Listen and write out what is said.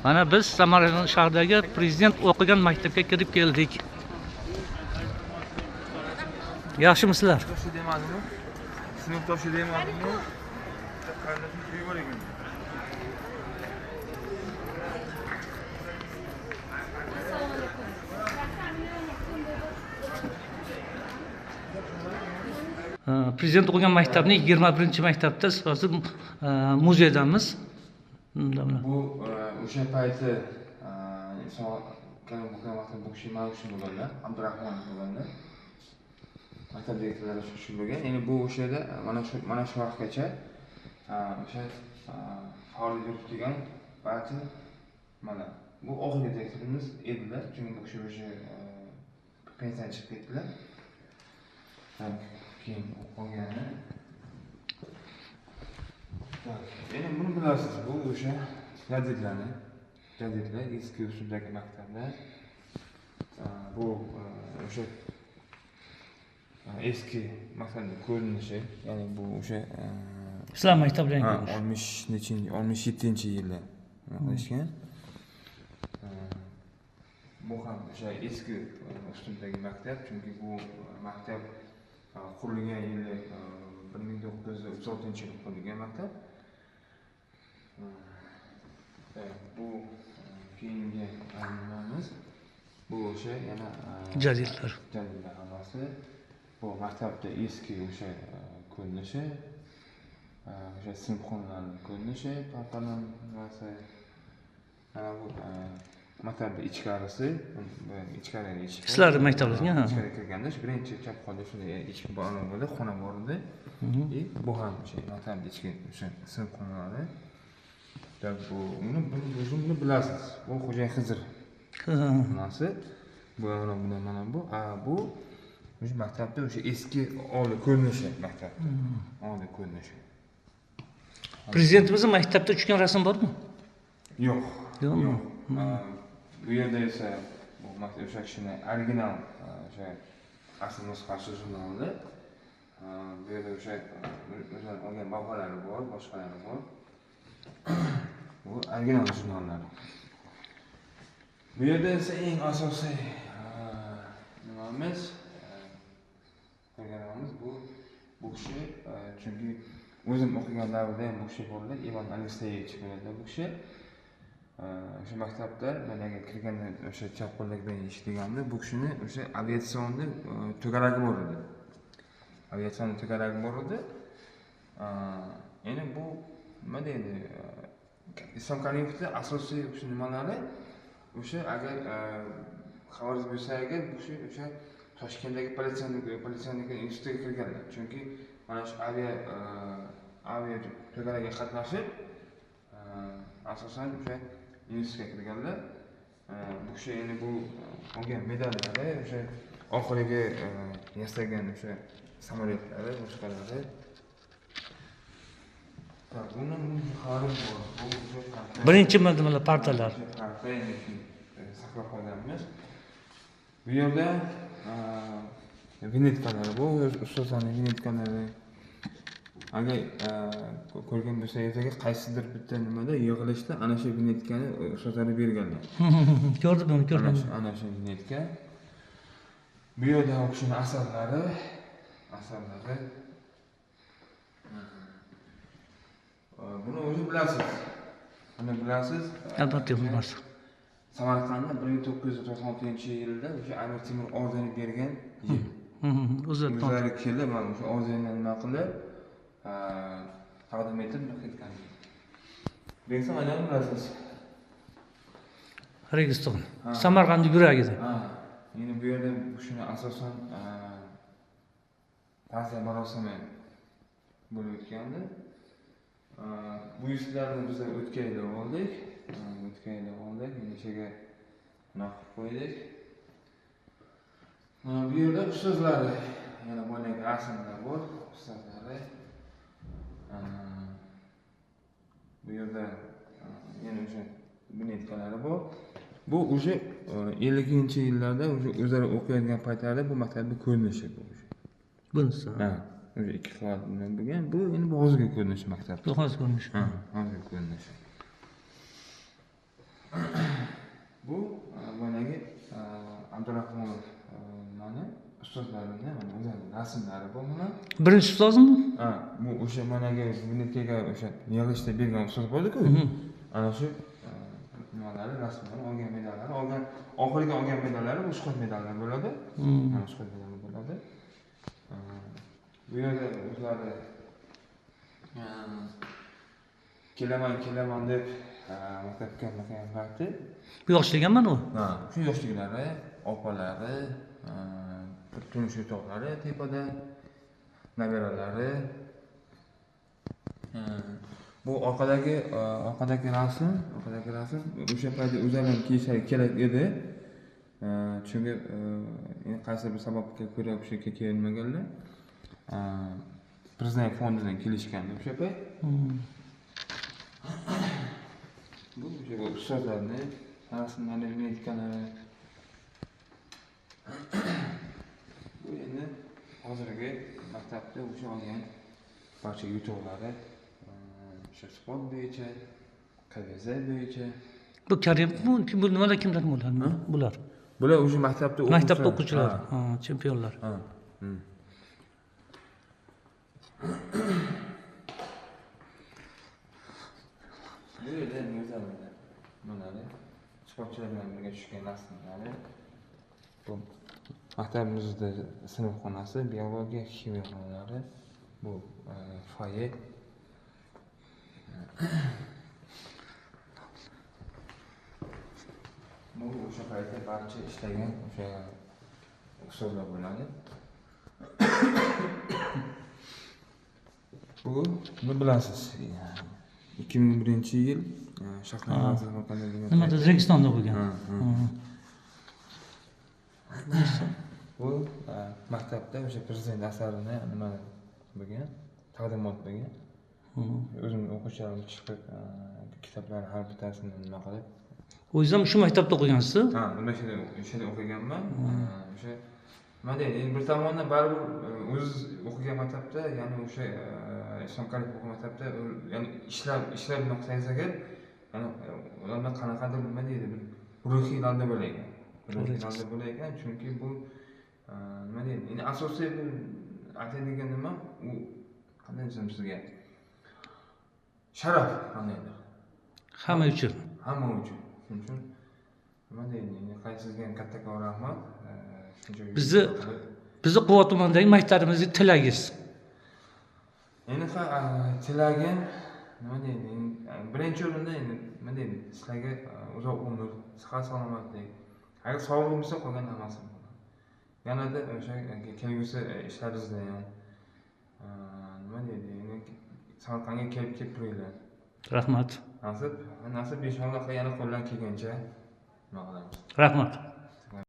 Mana biz Samarqand shahridagi prezident o'qigan maktabga kirib keldik. Yaxshimisizlar? Sinfdoshi demadimmi? Qarindoshim uyi bor ekan. Prezident o'qigan maktabning 21-maktabda hozir muzeydamiz. Bu o'sha payti inson karim o'qigan vaqtida bu kishi mana shu bo'lganlar, Abdurahmon bo'lganlar. Maktab direktorlari shu bo'lgan. Endi bu o'sha yerda mana shu vaqtgacha o'sha faoliyat yuritgan barcha mana bu oxirgi direktorimiz edilar, chunki bu kishi o'sha pensiyaga chiqib ketdilar. Keyin qolgani. Endi buni bilasiz, bu o'sha jadidlarni, jadidlar eski usuldagi maktablar. Bu o'sha eski maktabning ko'rinishi, ya'ni bu o'sha islom maktablarining ko'rinishi. 67-yilda qilishgan. Bu ham o'sha eski usuldagi maktab, chunki bu maktab qurilgan yili 1936-yil qurilgan maktab. Bu keyingi nimamiz, bu o'sha yana jadidlar. Jadidlar hammasi. Bu maktabda eski o'sha ko'rinishi, o'sha sinfxonalarning ko'rinishi, partalar nimasi. Mana bu maktabning ichkarisi, ichkariga eshik. Sizlarning maktabingizmi? Ichkariga kirganda shu birinchi chap qo'lda shunday eshik bor bo'ldi, xona bor edi. Bu ham o'sha maktabning ichki o'sha sinfxonalari. Bu buni bilasiz. Bu Xo'ja Xizr xonasi. Bu mana bundan mana bu. Bu o'sha maktabda o'sha eski oldi ko'rinishi maktabda. Oldi ko'rinishi. Prezidentimizning maktabda tushgan rasm bormi? Yo'q. Yo'qmi? Bu yerda esa bu maktab o'sha kishini original o'sha asl nusxasi jurnalida. Bu yerda o'sha o'zlari olgan baholari bor, boshqalari bor. Bu original jurnallar. Bu yerda esa eng asosiy nimamiz, ko'rganimiz bu kishi, chunki o'zim o'qigan davrda ham bu kishi bo'ldi, Ivan Alekseyevich bo'ladi bu kishi. O'sha maktabda men agar kirganda o'sha chap qo'ldagi bilan eshitganda bu kishini o'sha aviatsionni to'garagi bor edi. Aviatsion to'garagi bor edi. Endi bu nima deydi? Islom Karimovda asosiy o'sha nimalari o'sha agar xabaringiz bo'lsa agar bu kishi o'sha Toshkentdagi politsiyadagi institutiga kirganlar. Chunki mana shu avia to'garagiga qatnashib, asosan o'sha institutga kirganlar. Bu kishi endi bu olgan medallari, o'sha oxirgi yasagan o'sha samolyotlari, boshqalari. Birinchi nimalar partalar. Parta endi saqlab qolganmiz. Bu yerda vinetkalari, bu ustozlarning vinetkalari. Agar ko'rgan bo'lsangiz agar qaysidir bitta nimada yig'ilishda ana shu vinetkani ustozlar berganlar. Ko'rdim uni, ko'rdim. Ana shu vinetka. Bu yerda u kishining asarlari, Buni o'zi bilasiz. Buni bilasiz. Albatta bilasiz. Samarqandda 1996-yilda o'sha Amir Temur ordenini bergan yil. O'zlari kelib, mana o'sha ordenni nima qilib, taqdim etib ketgan. Registon maydonini bilasiz. Registon. Samarqandning yuragida. Endi bu yerda shuni asosan ta'ziya marosimi bo'lib o'tgandi. Bu yuzlarni biz o'tgan yili oldik. Endi nima qilib qo'ydik. Bu yerda ustozlari, yana boyagi rasmlar bor, ustozlari. Bu yerda yana o'sha vinetkalari bor. Bu o'sha 50-yillarda o'sha o'zlari o'qiyotgan paytlarida bu maktabning ko'rinishi bu o'sha. Bunisi. Ha, o'sha ikki qavat bilan bo'lgan. Bu endi bu hozirgi ko'rinishi maktab. Bu hozirgi ko'rinishi. Ha, hozirgi ko'rinishi. Abdurahmonov mana ustozlarini, mana o'zlarining rasmlari bor mana. Birinchi ustozmi? Ha, bu o'sha managa bunikaga o'sha yig'ilishda bergan ustoz bo'ldi-ku. Ana shu nimalari, rasmlari, olgan medallari, olgan oxirgi olgan medallari bu shuhrat medallari bo'ladi. Mana shuhrat medali bo'ladi. Bu yerda o'zlari kelaman deb maktabga kelgan vaqti. Bu yoshligiman u? Ha, shu yoshliklari, opalari, turmush o'rtoqlari tepada, nabiralari. Bu orqadagi rasm o'sha paytda o'zlari ham kelishlari kerak edi. Chunki qaysi bir sababga ko'ra o'sha yerga kelmaganlar. Prezident fondidan kelishgan o'sha payt. Bu o'sha ustozlarni rasmlari, metkalari. Bu endi hozirgi maktabda o'sha olgan barcha yutuqlari, o'sha sport bo'yicha, KVZ bo'yicha. Bu Karimmi? Bu nimalar, kimlar bular? Bular. Bular o'sha maktabda o'quvchilar. Maktabda o'quvchilar, ha, chempionlar. Ha. Bu yerda o'zlari nimalari, sportchilar bilan birga tushgan rasmlari. Bu maktabimizda sinfxonasi, biologiya, ximiya xonalari, bu foye. Bu o'sha paytda barcha ishlagan o'sha ustozlar bo'ladi. Bu bilasiz, 2001-yil Shahlar nimada O'zbekistonda bo'lgan. Bu maktabda o'sha prezident asarini nima bo'lgan, taqdimot bo'lgan. O'zim o'quvchilarim chiqib kitoblarni har bittasini nima qilib. O'zingiz ham shu maktabda o'qigansiz? Ha, o'sha yerda o'qiganman. O'sha nima deydi, endi bir tomondan baribir o'ziz o'qigan maktabda, ya'ni o'sha Islom Karimov o'qigan maktabda, ya'ni ishlab nima qilsangiz agar, ya'ni ularda qanaqadir nima deydi, bir ruhiy dalda bo'lar ekan. Ruhiy dalda bo'lar ekan, chunki bu nima deydi, endi asosiy bu aytadigan nima, u qanday desam sizga, sharaf qandaydir. Hamma uchun. Hamma uchun. Shuning uchun nima deydi, endi sizga ham kattakon rahmat. Bizni Quva tumanidagi maktabimizning tilagingiz. Endi tilagim nima deydi, birinchi o'rinda endi nima deydi, sizlarga uzoq umr, sihat salomatlik. Agar sog'lik bo'lsa qolgan hammasi bo'ladi. Yanada o'sha kelgusi ishlaringizda ham nima deydi, endi Samarqandga kelib turinglar. Rahmat. Nasib inshaalloh yana qo'ldan kelgancha nima qilamiz. Rahmat.